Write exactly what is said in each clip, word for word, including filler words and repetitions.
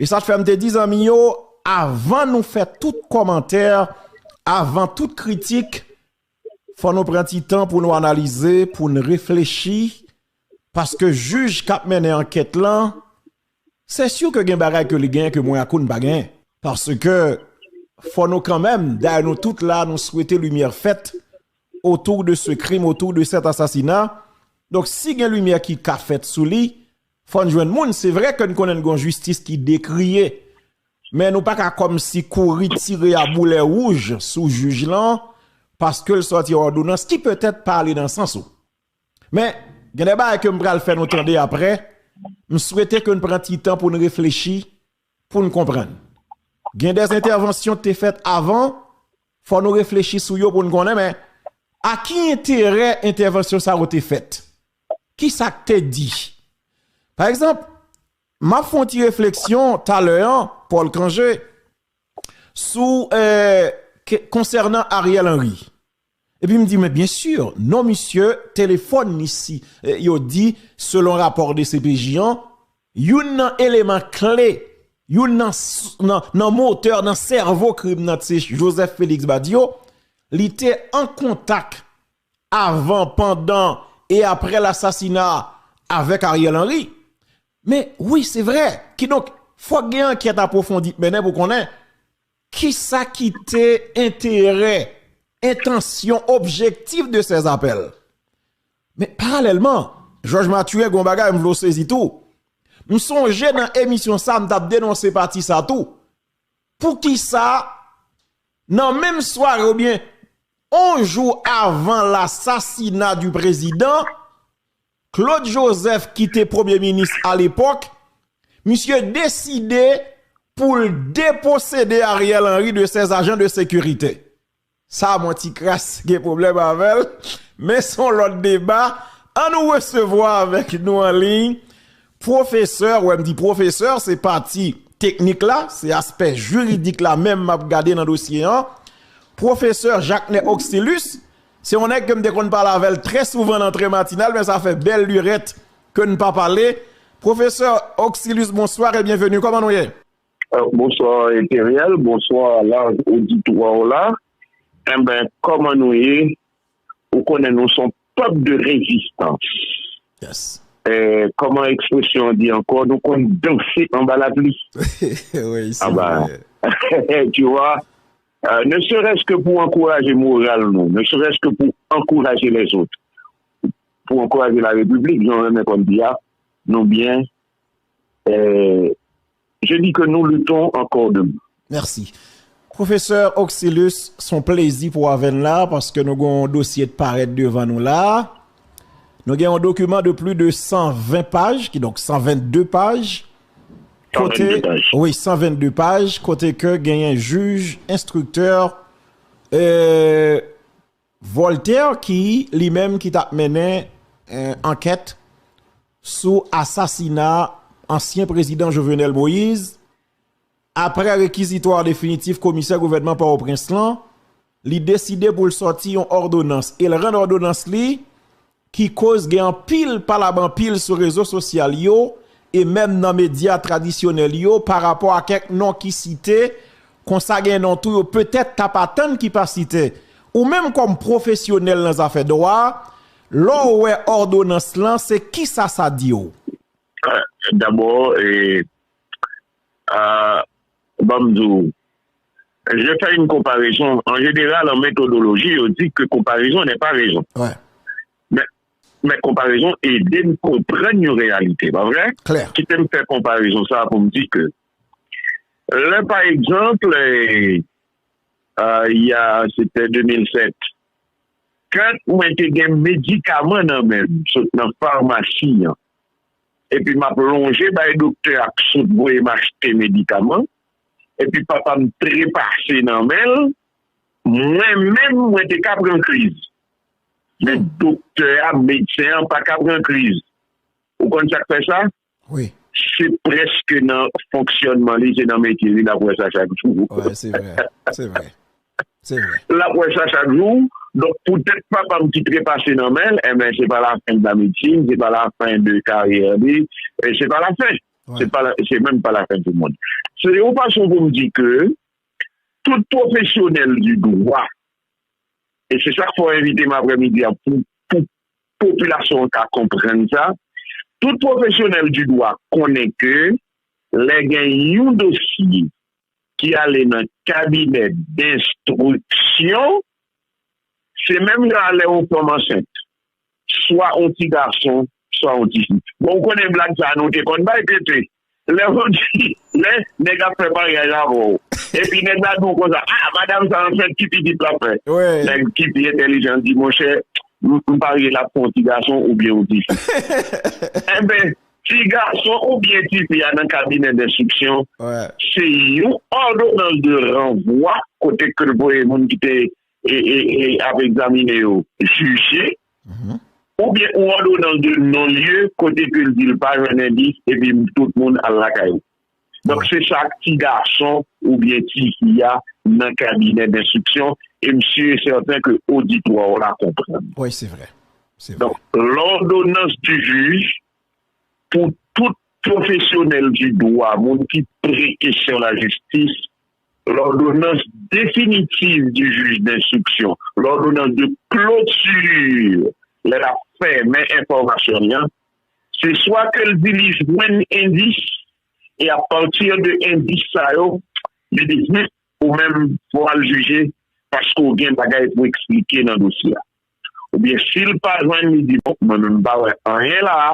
E sa k fè m te di zanmi yo, avan nou fè tout kòmantè, avan tout kritik, fò nou pran ti tan pou nou analize, pou n reflechi, paske jij k ap mennen ankèt lan, se si ke gen bagay ke li genyen ke mwen ak ou n pa genyen. Paske fò nou kanmenm, dayè nou tout la, nou swete limyè fèt autour de ce crime, autour de cet assassinat. Donk, si gen limyè ki ka fèt sou li, fò n jwenn moun. Se vre ke n konnen n gen yon jistis ki dekriye, men nou pa ka kòmsi kouri tire a boulè wouj sou jij lan, paske l sòti yon òdonans ki petèt pa ale nan sans ou. Men, gen de bagay ke m pral fè nou tande apre. M swete ke n pran ti tan pou n reflechi, pou n konprann. Gen de entèvansyon te fèt avan, fò nou reflechi sou yo pou n konnen, men a ki enterè entèvansyon sa yo te fèt? Ki sa k te di? Pa egzanp, m ap fè yon ti refleksyon talè an, Paul Cangé, sou, eh, ke- konsènan Ariel Henry. Epi m di, men byen si, non misye, telefòn li si, eh, yo di, selon rapò D C P J an, youn nan eleman kle, youn nan, s- nan, nan motè, nan sèvo krim nan, se Joseph Félix Badio, li te an kontak avan, pandan e apre lasasina avèk Ariel Henry. Men wi, se vre. Kidonk, fòk gen ankèt apwofondi k mennen pou konnen kisa ki te enterè, entansyon, objektif de ces appels. Men paralèlman, Jòj Mathurin, gen yon bagay m vle w sezi tou. M sonje nan emisyon sa, m t ap denonse pati sa tou. Poukisa, nan menm sware oubyen yon jou avan lasasina di prezidan, Claude Joseph, ki te premye minis alepòk, misye deside pou l deposede Ariel Henry de ses agents de sécurité. Sa, mon ti kras gen pwoblèm avè l, men se yon lòt deba. Ann nou resevwa avèk nou an liy pwofesè, wè m di pwofesè, se pati teknik la, se aspè jiridik la menm m ap gade nan dosye an. Pwofesè Jacquenay Auxilus, se yon nèg ke m te konn pale avè l trè souvan nan Trè Matinal, men sa fè bèl lirèt ke n pa pale. Pwofesè Auxilus, bonsoir et bienvenue. Kòman nou ye? Euh, bonsoir, Theriel. Bonsoir, large auditoire la. Enben, kòman nou ye? Ou konnen nou se yon pèp de rezistans. Yes. Eh, kòman ekspresyon an di ankò? Nou konn danse anba lapli. Oui, c'est vrai. Tu vois, euh, ne serait-ce que pour encourager moral nou, ne serait-ce que pour encourager les autres, pour encourager la République, jan w renmen konn di a, nou byen, eh, je dis que nous luttons encore debout. Mèsi. Pwofesè Auxilus, se yon plezi pou w avè n la, paske nou gen yon dosye k parèt devan nou la. Nou gen yon dokiman de plis de san ven paj, kidonk san venn de paj. Kote, san venn de paj. Wi, san venn de paj, kote ke genyen jij enstriktè, eh, Voltaire ki, li menm, ki t ap mennen, eh, ankèt sou asasina ansyen prezidan Jovenel Moïse, apre rekizitwa definitif komisè gouvènman Pòtoprens lan, li deside pou l sòti yon òdonans e l rann òdonans li ki koz gen anpil palabanpil sou rezo sosyal yo e menm nan medya tradisyonèl yo pa rapò a kèk non ki site, konsa gen non tou yo petèt t ap atann ki pa site. Ou menm kòm pwofesyonèl nan zafè dwa, lè w wè òdonans lan, se kisa sa di w? Dabò, e, a, ban m di w, je fais une comparaison. En général, en méthodologie, on dit que comparaison n'est pas raison. Ouais. Men, men konparezon ede n konprann yon reyalite, pa vre? Klè. Kite m fè konparezon sa pou m di ke, lè, pa egzanp, e, a, y a, se te de mil sèt, kan mwen te gen medikaman nan men m, sot nan famasi an, epi m ap lonje bay doktè a k sot voye m achte medikaman, epi papa m trepase nan men l, mwen menm, mwen te ka pran kriz. Men doktè a, medsen an pa ka pran kriz. Ou konn sa k fè sa? Wi. Se prèske nan fonksyònman li, se nan metye li, l ap wè sa chak jou. Wi, se vre. Se vre. Se vre. L ap wè sa chak jou. Donk, poutèt papa m ki trepase nan men l, enben, se pa la fin de la médecine, se pa la fin de karyè li, e se pa la fin. Se pa la- se menm pa la fin du monde. Se yon fason pou m di ke tout pwofesyonèl di dwa, e se sa k fè w envite m aprèmidi a pou, pou popilasyon an ka konprann sa, tout pwofesyonèl di dwa konnen ke lè gen yon dosye ki ale nan kabinè denstriksyon, se menm jan a lè yon fanm ansent, swa yon ti gason, swa yon ti fi. Bon, ou konnen blag sa a nou te konn bay, Pete. Lè ou di, lè nèg ap fè maryaj avè w, epi nèg la di w konsa, ah, madanm sa ansent, ki pitit l ap fè? Nèg ki pi entèlijan di, monchè, m, m parye l ap fè yon ti gason oubyen yon ti fi. Enben, ti gason oubyen ti fi a nan kabinè denstriksyon, se yon òdonans de ranvwa kote ke l voye moun ki te e, e, e ap egzamine yo jije, oubyen yon òdonans de non-lye kote ke l di l pa jwenn endis epi tout moun al lakay ou. Donk, se sa k ti gason oubyen ti fi a nan kabinè denstriksyon, e m si e sèten ke oditwa w la konprann. Wi, se vre. Se vre. Donk, lòdonans di jij pou tout pwofesyonèl di dwa, moun ki pre kesyon lajistis, lòdonans definitiv di jij denstriksyon, lòdonans de kloti, lè l ap fèmen enfòmasyon li an, se swa ke l di li jwenn endis, e apati de endis sa yo, li di, hmm, ou menm, fò w al jije, paske w gen bagay pou eksplike nan dosye a. Oubyen, si l pa jwenn, li di, bon, mwen menm, m pa wè anyen la a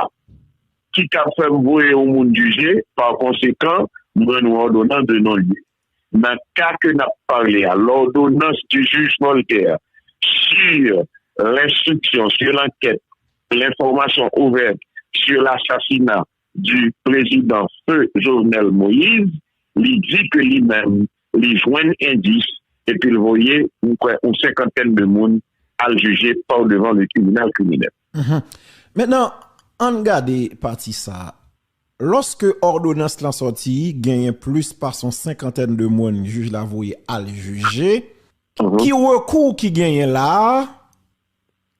ki kab fè m voye yon moun jije, pa konsekan, m jwenn yon òdonans de non-lye. Nan ka ke n ap pale a, l'ordonnance du juge Voltaire sur l'instruction, sur l'enquête, l'information ouverte sur l'assassinat du président feu Jovenel Moïse, li di ke li menm, li jwenn endis, epi l voye, m kwè, yon senkantèn de moun al jije pa devan le tribunal criminel. Mhm. Mentnan, ann gade pati sa a. Lòske òdonans lan sòti, genyen plis pase yon senkantèn de moun jij la voye al jije. Mhm. Ki rekou ki genyen la a?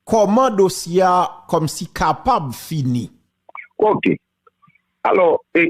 Kòman dosye a kòmsi kapab fini? Ok. Alò, e,